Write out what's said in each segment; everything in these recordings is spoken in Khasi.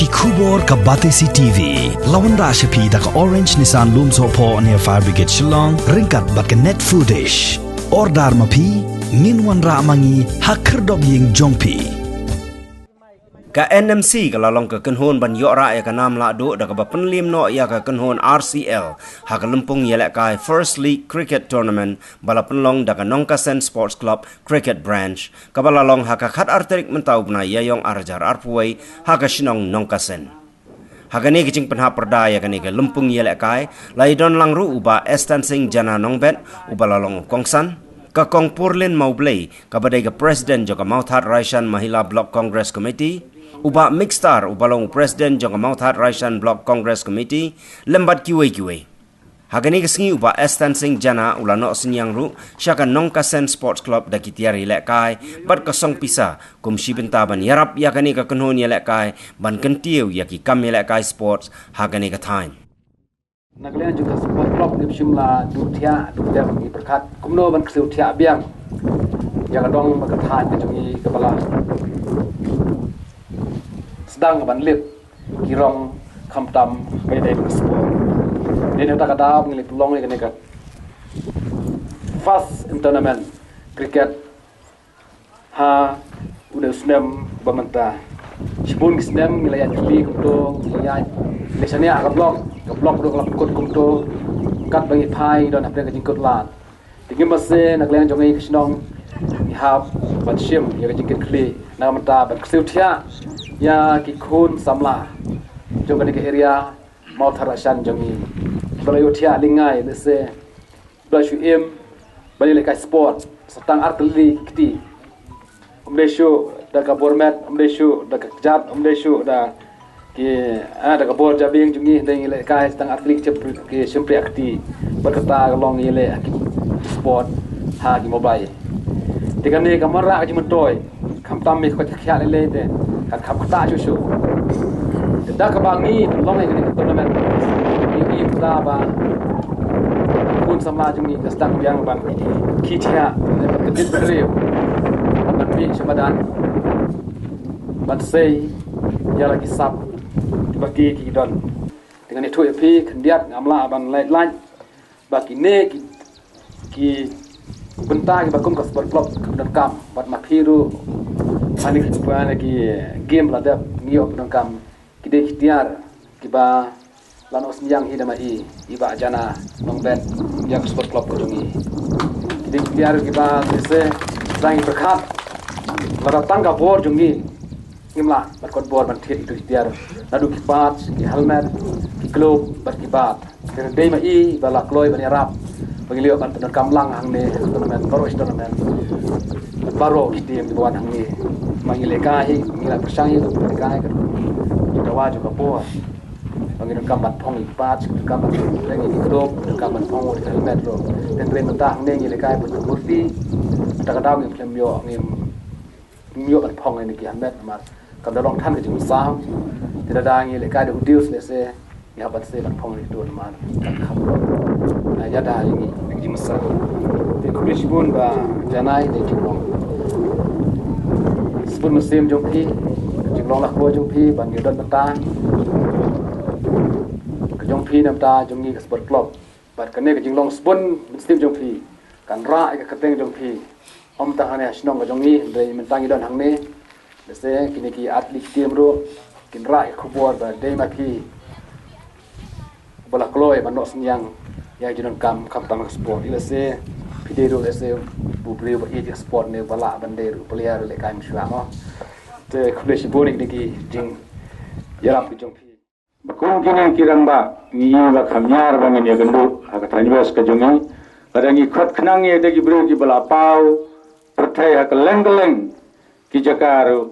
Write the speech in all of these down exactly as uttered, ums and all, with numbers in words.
Khubor ka Batesi T V la wanrah sha phi da ka Orange Nissan Lumsohphoh near Fire Brigade Shillong, ryngkat bad ka Net Foodish. Order ma phi, ngin wanrah ma ngi ha khyrdop ïing jong phi. Ka N M C ka la long ka kynhun ban ïoh rah ïa ka nam lah duh da kaba pynliem noh ïa ka kynhun R C L ha ka lympung ïalehkai First League Cricket Tournament ba la pynlong da ka Nongkasen Sports Club Cricket Branch, kaba la long ha ka khatar tarik mynta u bnai Ïaïong arhajar arphew wei ha ka shnong Nongkasen. Ha kane ka jingpynhap pyrda ïa kane ka lympung ïalehkai, la ïadon lang ruh u Bah Estan Singh Jana Nongbet, uba la long u kongsan, ka Kong Purlin Mawblei, kaba dei ka President jong ka Mawthadraishan Mahila Block Congress Committee, u Bah Mixtar, uba long u President jong ka Mawthadraishan Block Congress Committee, lem bad kiwei kiwei. Ha kane ka sngi u Bah Estan Singh Jana u la noh synñiang ruh sha ka Nongkasen Sports Club da ki tiar ïalehkai bad ka song pisa, kum shi bynta ban ïarap ïa kane ka kynhun ïalehkai ban kyntiew ïa ki kam ïalehkai sports ha kane ka thaiñ. Na ka liang jong ka Sport Club ngim shym la duh thiah duh dem, ngi pyrkhat kumno ban kyrsiew thiah biang ïa ka dong bad ka thaiñ ka jong ngi kaba la sdang ban lip ki rong khamtam ba ïadei bad ka sport. Dei na kata ka daw ngi la pynlong ïa kane ka first tournament cricket ha une u snem ba mynta. Shibun ki snem ngi la ïaid khlieh kumto, ngi la ïaid, ngi la shaniah ha ka block, ka block ruh ka la pynkut kumto. Katba ngi phai ngi don hapdeng ka jingkut lad. Te ngim mase na ka liang jong ngi ka shnong ngi hap ban shim ïa ka jingkit khlieh na ka bynta ban kyrsiew thiah ïa ki khun samla jong kane ka area Mawthadraishan jong ngi. Ba la ïoh thiah lyngngai lehse ba la shu im ban ïalehkai sport sa tang ar tylli ki kti. Ym dei shuh da ka bor met, ym dei shuh da ka kjat, ym dei shuh da ki, ah, da ka bor jabieng jong ngi, hynrei ngi lehkai tang ar tylli ki shympriah, ki shympriah kti. Bad kata ka long ïaleh ha ki sport ha ki mobile. Te kane kam wanrah ka jingmyntoi, khamtam me ka koit ka khiah lei lei te kan kham ktah shuh shuh. Te da kaba ngi pynlong ïa kane ka tournament, ngi ïohi mynta ba khun samla jong ngi ka sdang biang ban khie thiah, ban kyndit bynriew, ban mih sha madan ban sei ïa la ki sap kiba ki ki don. Te ngan ïathuh ïa phi khyndiat, ngam lah ban lait lait ba kine ki, ki bynta kiba kum ka Sport Club ka pyndonkam, bad ma phi ruh ha kine ki, ha kine ki game la dep ngi ïoh pyndonkam. Ki dei ki tiar kiba la noh synñiang hi da ma i, i Bah Jana Nongbet, ïa ka Sport Club ka jong ngi. Ki dei ki tiar kiba lehse tang ngi pyrkhat, lada tang ka bor jong ngi, ngim lah ban kot bor ban thied ïa ki tiar, naduh ki pads, ki helmet, ki glove bad ki bat. Te dei ma i ba la kloi ban ïarap ba ngi la ïoh ban pyndonkam lang hangne ha tournament, baroh shi tournament, baroh shi team kiba wan hangne. Ma ngi lehkai hi, ngi la pyrshang hi, ngi lehkai hi ka dawa jong ka bor ba ngi donkam ban phong ïa ki pads, ngi donkam ban phong ïa ki glove, ngi donkam ban phong ïa ki helmet ruh. Te hynrei mynta hangne ngi lehkai ba ka murti, kata ka daw ngim khlem ïoh, ngim ym ïoh ban phong ïa kine ki helmet namar kam da long than ka jingmynsaw. Te lada ngi lehkai da u dius lehse ngi hap ban sei ban phong ïa kito namar kan kham long, ah, ïada ïa ngi na ka jingmynsaw. Te khublei shibun Bah Janai, dei jinglong sbun mynsiem jong phi, jinglong la ko jong phi ban ïadon bynta ka jong phi na bynta jong ngi ka Sport Club. Bad kane ka jinglong sbun mynsiem jong phi kan rah ïa ka kyrteng jong phi, ym tang hangne ha shnong ka jong ngi, hynrei mynta ngi don hangne, lehse kine ki ar tylli ki team ruh kin rah ïa ka khubor ba dei ma phi ba la kloi ban noh synñiang ïa ka jingdonkam khamtam ha ka sport. Lehse phi dei ruh lehse u briew ba ïeit ïa ka sport ne ba lah ban dei ruh player lehkai mynshuwa mo. Te khublei shibun ïa kine ki jingïarap ki jong phi. Ba kum kine ki rangbah ngi ïohi ba kham ñiar ba ngin ïakynduh ha ka thaiñ West ka jong ngi. Lada ngi khot khnang ïa ki briew kiba la paw pyrthei ha kylleng kylleng ki jaka ruh,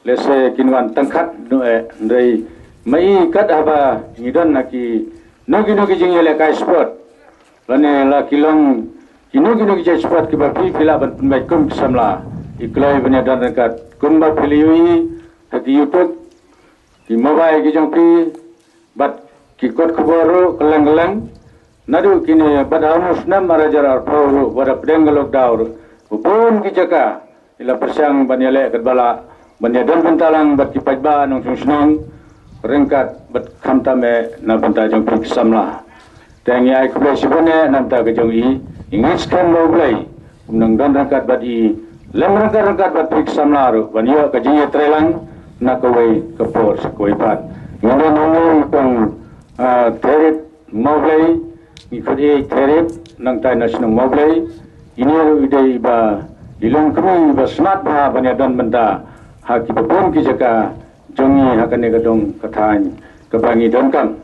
lehse kin wan tangkhat noh eh, hynrei ma i kat haba ngi don ha kino kino ki jingïalehkai sport lane la ki long kino kino ki jait sport kiba phi phi lah ban pynbeit kum ki samla, i kloi ban ïadon ryngkat kumba phi la ïohi ha ki YouTube, ki mobile ki jong phi bad ki kot khubor ruh kylleng kylleng. Naduh kine bad ha une u snem arhajar arphew ruh, wat hapdeng ka lockdown ruh, bun ki jaka i la pyrshang ban ïaleh katba lah ban ïadon bynta lang bad ki paidbah nongshong shnong. ryngkat bad khamtam eh na bynta jong phi ki samla. Te ngi ai khublei shibun eh na bynta ka jong i, i ngeit skhem ba U Blei un nang don ryngkat bad i, lem ryngkat ryngkat bad phi ki samla ruh ban ïoh ka jingïatreilang na kawei ka por sha kawei pat. Ngi don hangne i kong, ah, Therip Mawblei, ngi khot ïa i Therip nangtai na shnong Mawblei. Ine ruh i dei iba i long kmie iba smat bha ban ïadon bynta ha kiba bun ki jaka jong ngi ha kane ka dong ka thaiñ kaba ngi donkam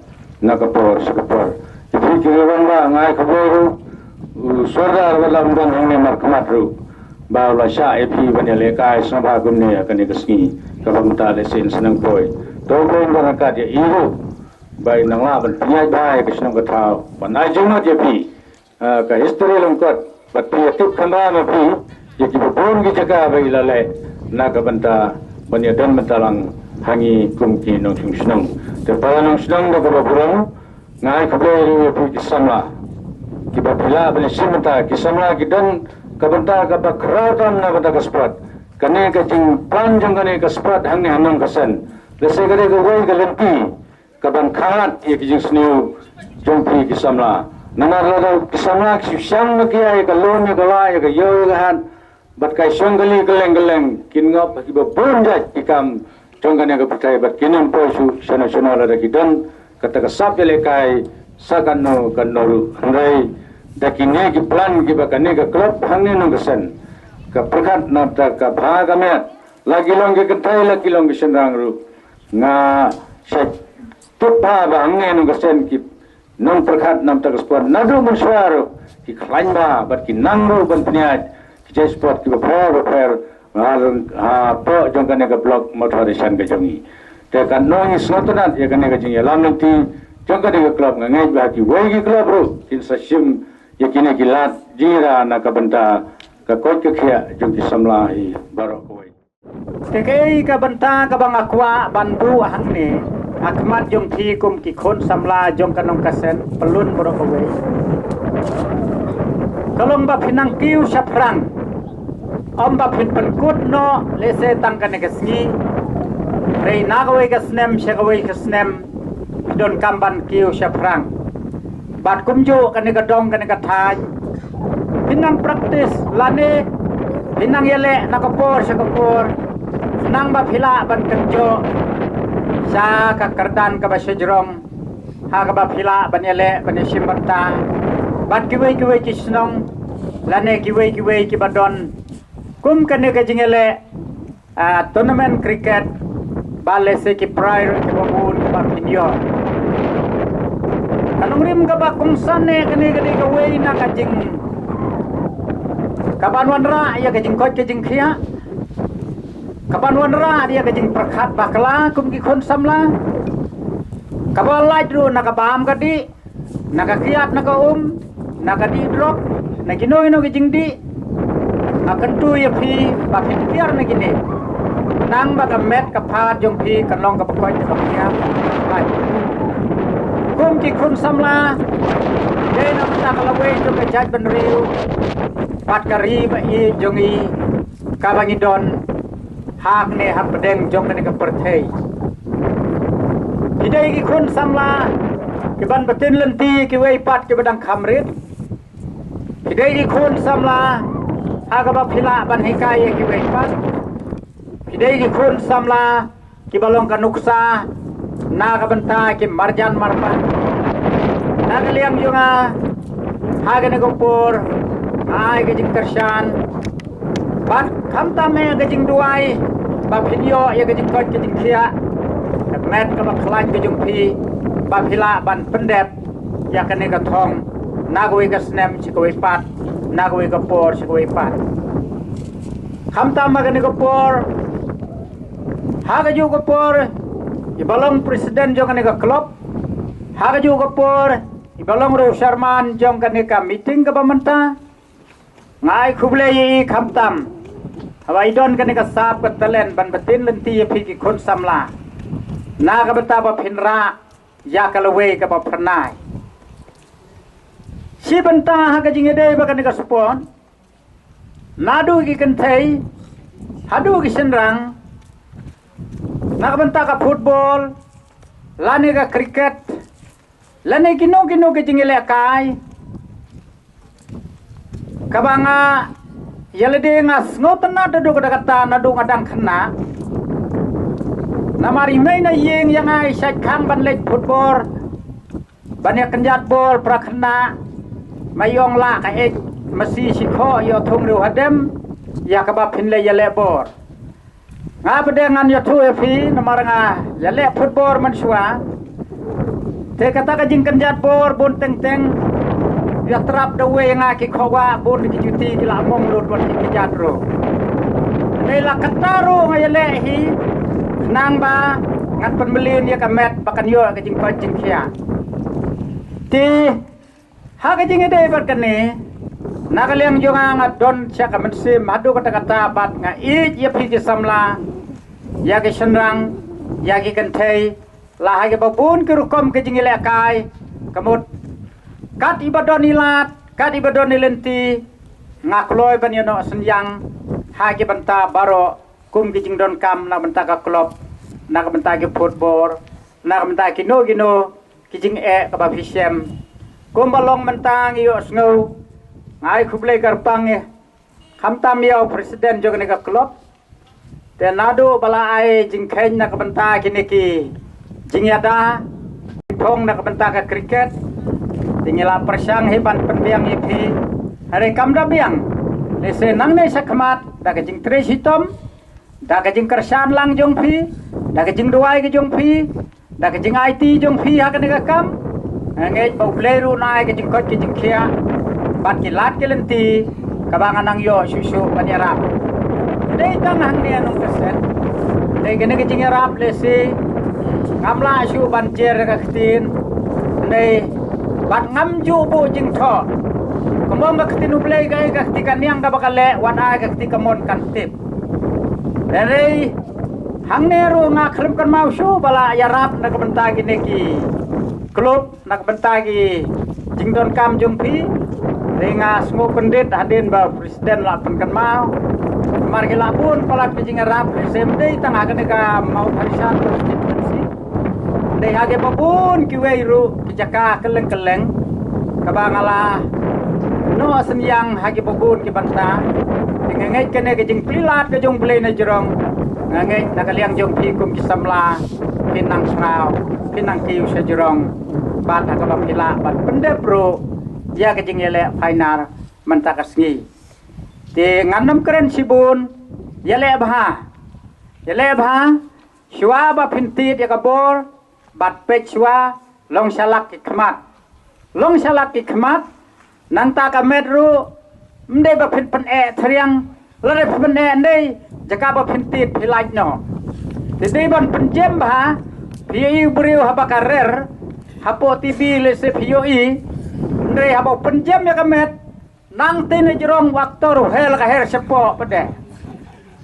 na ka por sha ka por. Ïa phi ki rangbah nga ai khublei ruh, u Sordar ba la ym don hangne markhmat ruh ba u la shah ïa phi ban ïalehkai sngewbha kumne ha kane ka sngi kaba mynta lehse yn sdang poi. To U Blei un don ryngkat ïa i ruh ba in nang lah ban pynïaid bha ïa ka shnong ka thaw ban ai jingmut ïa phi. Ah, ka history lyngkot bad phi ïatip kham bha ma phi ïa kiba bun ki jaka ba i la leh na ka bynta ban ïadon bynta lang ha ngi kum ki nongshong shnong. Te para nongshong shnong da kaba burom nga ai khublei ruh ïa phi ki samla kiba phi lah ban ïashim bynta, ki samla ki don ka bynta kaba khraw tam na bynta ka sport. Kane ka jingplan jong kane ka sport hangne ha Nongkasen, lehse ka dei kawei ka lynti kaban khat ïa ki jingsniew jong phi ki samla. Namar lada ki samla ki shu shang na ki ïa ka lum ïa ka wah ïa ka ïew ïa ka hat bad ka shong kali kylleng kylleng, kin ngop ha kiba bun jait ki kam jong kane ka pyrthei bad kin ym poi shuh shano shano lada ki don kata ka sap ïalehkai sa katno katno ruh. Hynrei da kine ki plan kiba kane ka club hangne Nongkasen ka pyrkhat na bynta ka bha ka miat, la ki long ki kynthei la ki long ki shynrang ruh. Nga shait tip bha ba hangne Nongkasen ki nongpyrkhat na bynta ka sport naduh mynshuwa ruh ki khlaiñ bha bad ki nang ruh ban pynïaid ki jait sport kiba pher ba pher ha, hapoh jong kane ka block Mawthadraishan ka jong ngi. Te katno ngi sngewtynnat ïa kane ka jingïalam lynti jong kane ka club, nga ngeit ba ha kiwei ki club ruh kin sa shim ïa kine ki lad jingïada na ka bynta ka koit ka khiah jong ki samla hi baroh kawei. Te kaei ka bynta kaba nga kwah ban buh hangne ha khmat jong phi kum ki khun samla jong ka Nongkasen, pyllun baroh kawei, ka long ba phin nang kiew shaphrang. Ym ba phin pynkut noh lehse tang kane ka sngi, hynrei na kawei ka snem sha kawei ka snem phi donkam ban kiew shaphrang. Bad kumjuh kane ka dong kane ka thaiñ phin nang practice lane phin nang ïaleh na ka por sha ka por, khnang ba phi lah ban kynjoh sha ka kyrdan kaba shajrong ha kaba phi lah ban ïaleh ban ïashim bynta bad kiwei kiwei ki shnong lane kiwei kiwei kiba don kum kane ka jingïaleh, ah, tournament cricket, ba lehse ki prize kiba bun kiba phin ïoh. Ka nongrim kaba kongsan eh kane ka dei kawei na ka jing, kaban wanrah ïa ka jingkoit ka jingkhiah, kaban wanrah ïa ka jingpyrkhat bakla kum ki khun samla, kaba lait ruh na ka bam ka dih, na ka kiad na ka um, na ka dih drok, na kino kino ki jingdih. Nga kyntu ïa phi ba phin tiar na kine, khnang ba ka met ka phad jong phi kan long kaba koit kaba khiah. Bai, kum ki khun samla, dei na bynta ka lawei jong ka jaitbynriew bad ka ri ba ïeit jong ngi kaba ngi don hangne hapdeng jong kane ka pyrthei. Phi dei ki khun samla kiban batin lynti kiwei pat kiba dang kham rit. Phi dei ki khun samla ha kaba phi lah ban hikai ïa kiwei pat. Phi dei ki khun samla kiba long ka nuksa na ka bynta ki marjan marpat. Na ka liang jong nga, ha kane ka por, nga ai ka jingkyrshan bad khamtam eh ka jingduwai ba phin ïoh ïa ka jingkoit ka jingkhiah, ka met kaba khlaiñ ka jong phi, ba phi lah ban pyndep ïa kane ka thong na kawei ka snem sha kawei pat, na kawei ka por sha kawei pat. Khamtam ha kane ka por, ha kajuh ka por iba long president jong kane ka club, ha kajuh ka por iba long ruh chairman jong kane ka meeting kaba mynta. Nga ai khublei ïa i khamtam haba i don kane ka sap ka talent ban batin lynti ïa phi ki khun samla na ka bynta ba phin rah ïa ka lawei kaba phyrnai. Shi bynta ha ka jingïadei bad kane ka sport, naduh ki kynthei haduh ki shynrang, na ka bynta ka football, lane ka cricket, lane kino kino ki jingïalehkai, kaba nga ïa lade nga sngewtynnat haduh katta katta naduh nga dang khynnah. Namar i mei na ïing ïa nga i shait khang ban leit football, ban ïa kynjat ball para khynnah. Ma ïong lah ka ej masi shi khoh ïoh thung riew hadem ïa kaba phin leit ïaleh ball. Nga pat de ngan ïathuh ïa phi namar nga ïaleh football mynshuwa. Te kata ka jingkynjat bor bun teng teng ïa trap da wei nga ki khowa bun ki juti ki la mong lut wat ki kynjat ruh. Nei la kata ruh nga ïaleh hi nang ba ngan pynmlien ïa ka met ba kan ïoh ka jingkoit jingkhiah. Te ha ka jingïadei bad kane, na ka liang jong nga nga don sha ka mynsiem haduh katta katta bad nga ïeit ïa phi ki samla, ïa ki shynrang, ïa ki kynthei, la ha kiba bun ki rukom ki jingïalehkai, ka mut kat iba don i lad, kat iba don i lynti, nga kloi ban ïa noh synñiang ha ki bynta baroh kum ki jingdonkam na ka bynta ka club, na ka bynta ki football, na ka bynta kino kino ki jingeh kaba phi shem. Kumba long mynta ngi ïohsngew, nga ai khublei kyrpang ïa khamtam ïa u president jong kane ka club. Te naduh ba la ai jingkheiñ na ka bynta kine ki jingïada, phong na ka bynta ka cricket. Te ngi la pyrshang hi ban pynbiang ïa phi. Hynrei kam da biang. Lehse nangne shakhmat da ka jingtrei shitom, da ka jingkyrshan lang jong phi, da ka jingduwai ka jong phi, da ka jingaiti jong phi ha kane ka kam. Nga ngeit ba U Blei ruh un ai ka jingkoit ka jingkhiah bad ki lad ki lynti kaba nga nang ïoh shuh shuh ban ïarap. Dei tang hangne nongkyrshan. Dei kane ka jingïarap lehse ngam lah shuh ban jer ka ktien. Dei bad ngam ju buh jingthoh. Kumba ka ktien U Blei ka, ka kti ka niang kaba ka leh, wat ai ka kti ka mon kan tip. Hynrei hangne ruh nga khlem kynmaw shuh ba la ïarap na ka bynta kine ki club, na ka bynta ki jingdonkam jong phi. Hynrei nga sngewkyndit hadien ba president la pynkynmaw. Namar ki la bun palat ki jingïarap, lehse ym dei tang ha kane ka Mawthadraishan constituency. Dei ha kiba bun kiwei ruh ki jaka kylleng kylleng kaba nga la noh synñiang ha kiba bun ki bynta. Te nga ngeit kane ka jingplie lad ka jong U Blei na jrong, nga ngeit na ka liang jong phi kum ki samla phin nang sngap, phin nang kiew sha jrong bad ha kaba phi lah ban pyndep ruh ïa ka jingïaleh final mynta ka sngi. Te ngan ym kren shibun, ïaleh bha, ïaleh bha. Shuwa ba phin tied ïa ka bor bad peit shuwa, long shalak ki khmat. Long shalak ki khmat. Nangta ka met ruh ym dei ba phin pyneh thriang, lada phin pyneh ndei jaka ba phin tied phi lait noh. Te dei ban pynjem bha. Phi ïohi u briew haba ka rer hapoh T V lehse phi ïohi, hynrei haba u pynjem ïa ka met, nangta na jrong u actor u her la ka her shapoh pat de.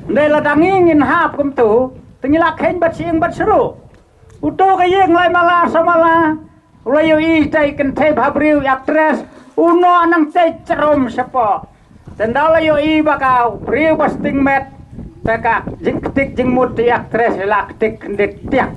Ndei lada ngi ngin hap kumtu, te ngi la kheiñ bad shyieng bad shru. Uto ka ïing lai mala saw mala, u la ïohi tei kynthei bhabriew actress, u noh nangtei chrum shapoh. Te nda la ïohi ba ka briew ba sting met, te ka jingktik jingmut te actress la ktik khyndiat tiak.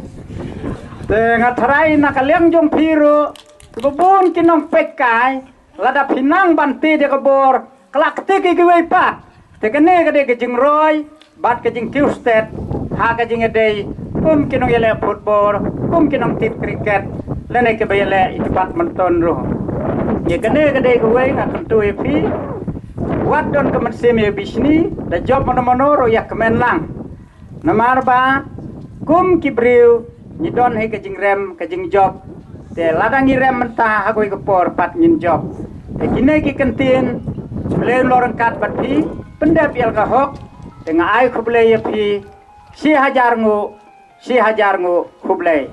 Te nga tharai na ka liang jong phi ruh, kiba bun ki nongpeitkai, lada phi nang ban tied ïa ka bor, ka la ktik ïa kiwei pat. Te kane ka dei ka jingroi bad ka jingkiew stet ha ka jingïadei kum ki nongïaleh football, kum ki nongtied cricket, lane kiba ïaleh ïa ki badminton ruh. Ïa kane ka dei kawei nga kyntu ïa phi. Wat don ka mynsiem ïa bishni, da jop mano mano ruh ïa kmen lang. Namar ba kum ki briew ngi don hi ka jingrem ka jingjop. Te lada ngi rem mynta ha kawei ka por pat ngin jop. Te kine ki kyntien, Blei un long ryngkat bad phi, pyndep ïa la ka hok. Te nga ai khublei ïa phi, shi hajar nguh, shi hajar nguh khublei.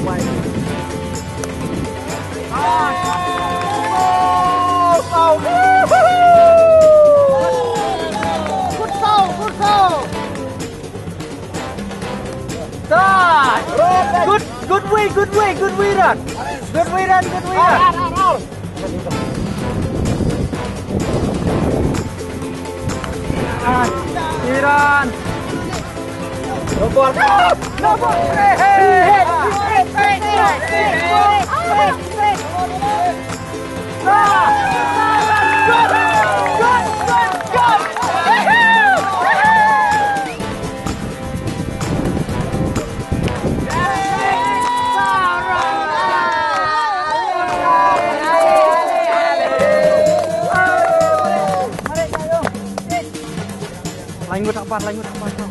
Good throw, good throw. Good, good way, good way, good way run. Good way run, good way run. Iran. No ball. No ball. Hey, hey, hey. Lain ngut akbar, lain ngut akbar.